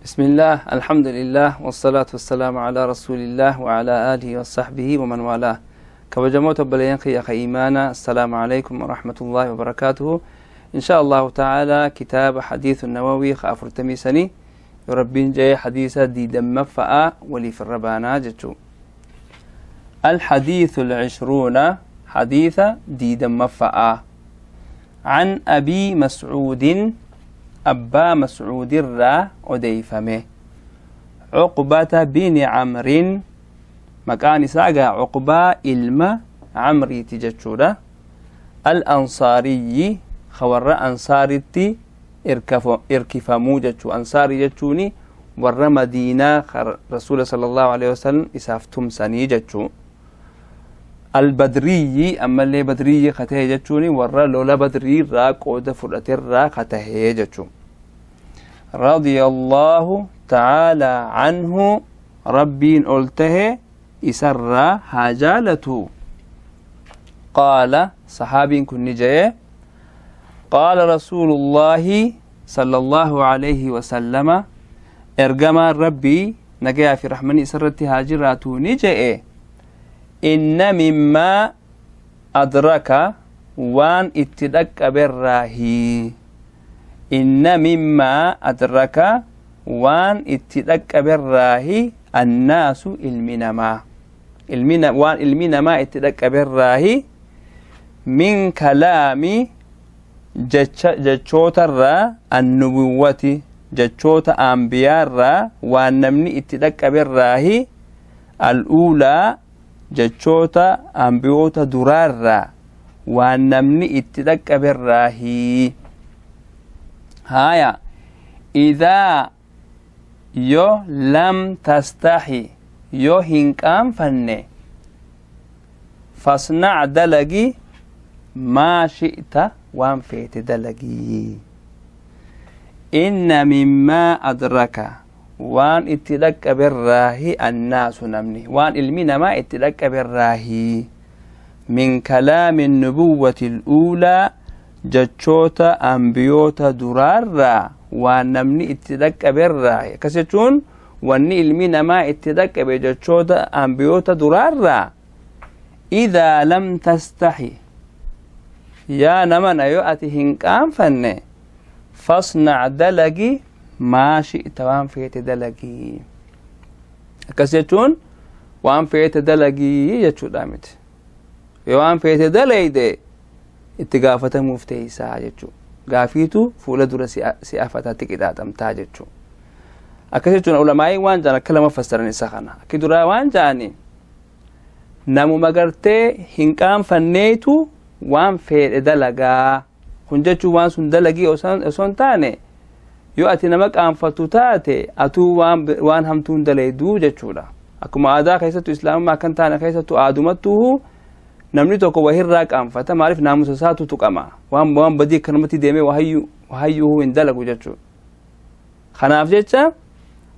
بسم الله، الحمد لله، والصلاة والسلام على رسول الله وعلى آله وصحبه ومن والاه. Kabajamoota obboleeyyan kiyya ka iimaana، السلام عليكم ورحمة الله وبركاته. إن شاء الله تعالى كتاب حديث النووي 45 ربين جاي حديثة دي دمفأ ولي في الربانا جتشو. الحديث العشرون، حديث دي دمفأ، عن أبي مسعود، أبا مسعود الرا أديفمه، عقبة بن عمرو، maqaan isaa gaa Cuqbaa ilma Camriiti jechuudha، الأنصاري، warra Ansaaritti irkifamuu jechuu. Ansaarii jechuuni warra Madiinaa Rasuula صلى الله عليه وسلم isaaf tumsanii jechuu. البدري، ammallee Badriyyi katahee jechuuni warra lola Badrii irraa qooda fudhaterraa katahee jechuu. رضي الله تعالى عنه، Rabbiin ol tahe isarraa haa jaalatu. قال، saxaabiin kun ni jee: قال رسول الله صلى الله عليه وسلم، ergamaan Rabbii nagayaa fi raxmanii isarratti haa jiraatu ni je'e: إن مما أدرك، waan itti dhaqqaberraahi، إن مما أدرك، waan itti dhaqqaberraahi، الناس، ilmi namaa, waan ilmi namaa itti dhaqqaberraahi، من كلام، jechootarraa، النبوة، jechoota ambiyaarraa waan namni itti dhaqqaberraahi، الأولى، jechoota ambiyoota duraarraa waan namni itti dhaqqaberraahi. Haya, إذا، yoo، لم تستح، yoo hin qaanfanne، فاصنع، dalagi، ما شئت، waan feete dalagii. إن مما أدرك، waan itti dhaqqaberraahi، الناس، namni, waan ilmi namaa itti dhaqqaberraahi، من كلام النبوة الأولى، jechoota ambiyoota duraarraa waan namni itti dhaqqaberraahi. Akkas jechuun wanni ilmi namaa itti dhaqqabe jechoota ambiyoota duraarraa. إذا لم تستح، yaa namana, yoo ati hin qaanfanne، فاصنع، dalagi، ما شئت، waan feete dalagii. Akkas jechuun waan feete dalagii jechuudha miti. Yoo waan feete dalayde itti gaafatamuuf teeysaa jechuu. Gaafiitu fuula dura si afataatti qixaaxamtaa jechuu. Akkas jechuun ulamaa'ii waan jaan akka lama fassaran isa kana. Akki duraa waan jaani, namuma gartee hin qaanfanneetu waan fedhe dalagaa. Kun jechuun waan sun dalagii osoo hin taane, yoo ati nama qaanfattu taate atuu waan hamtuun dalayduu jechuudha. Akkuma aadaa keessattuu, Islaamummaa akkan taane keessattuu, aadumattuu namni tokko wahirraa qaanfata. Maaliif? Naamusa isaatu tuqama. Waan badii akkanumatti deemee wahayyuu hin dalagu jechuudha. Kanaaf jecha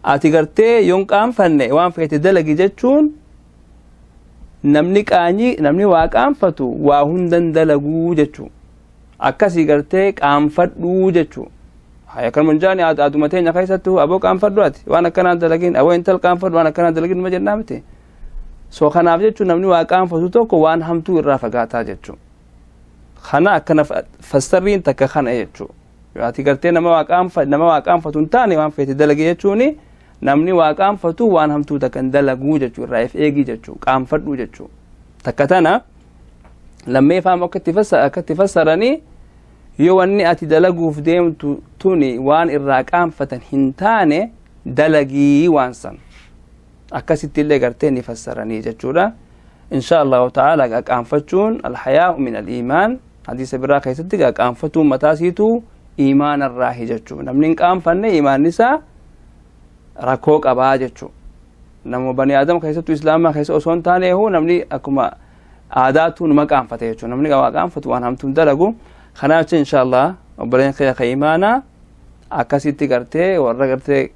ati gartee yoon qaanfanne waan feete dalagi jechuun, namni qaanyii, namni waa qaanfatu waa hundan dalaguu jechuu. Akkasii gartee qaanfadhuu jechuu. Akkanuma hin jaani, aaduma teenya keessattuu aboo qaanfadhu, ati waan akkanaa dalagin, aboo intal qaanfadhu, waan akkanaa dalagin numa jennaa miti? So kanaaf jechuun namni waa qaanfatu tokko waan hamtuu irraa fagaataa jechuu. Kana akkana fassarriin takka kana jechuu. Yoo ati gartee nama waa qaanfatu hin taane waan feete dalage jechuuni, namni waa qaanfatu waan hamtuu takka hin dalaguu jechuu, irraa if eegii jechuu, qaanfadhuu jechuu. Takka tana. Lammeeffaa akka itti fassaranii, yoo wanni ati dalaguuf deemtu tuni waan irraa qaanfatan hin taane, dalagii waan san. Akkasitti illee gartee ni fassaranii jechuudha. إن شاء الله تعالى qaanfachuun الحياء من الإيمان. Hadiisa biraa keessatti qaanfatuun mataa siitu iimaana irraahi jechuu. Namni hin qaanfanne iimaanni isaa rakkoo qabaa jechuu. Nama bani aadam keessattuu, Islaamaa keessa osoo hin taaneehu, namni akkuma aadaatu numa qaanfate jechuudha. Namni waa qaanfatu waan hamtuun dalagu. Kanaaf jecha إن شاء الله obboleen kiyya ka iimaanaa, akkasitti gartee warra gartee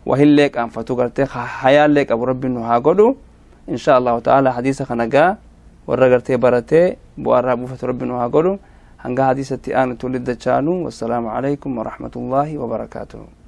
wahillee qaanfatu, gartee hayaallee qabu Rabbiin nu haa godhu. إن شاء الله تعالى hadiisa kana gaa warra gartee baratee bu'aarraa buufatu Rabbiin nu haa godhu. Hanga hadiisatti aanu tolli dachaanu، والسلام عليكم ورحمة الله وبركاته.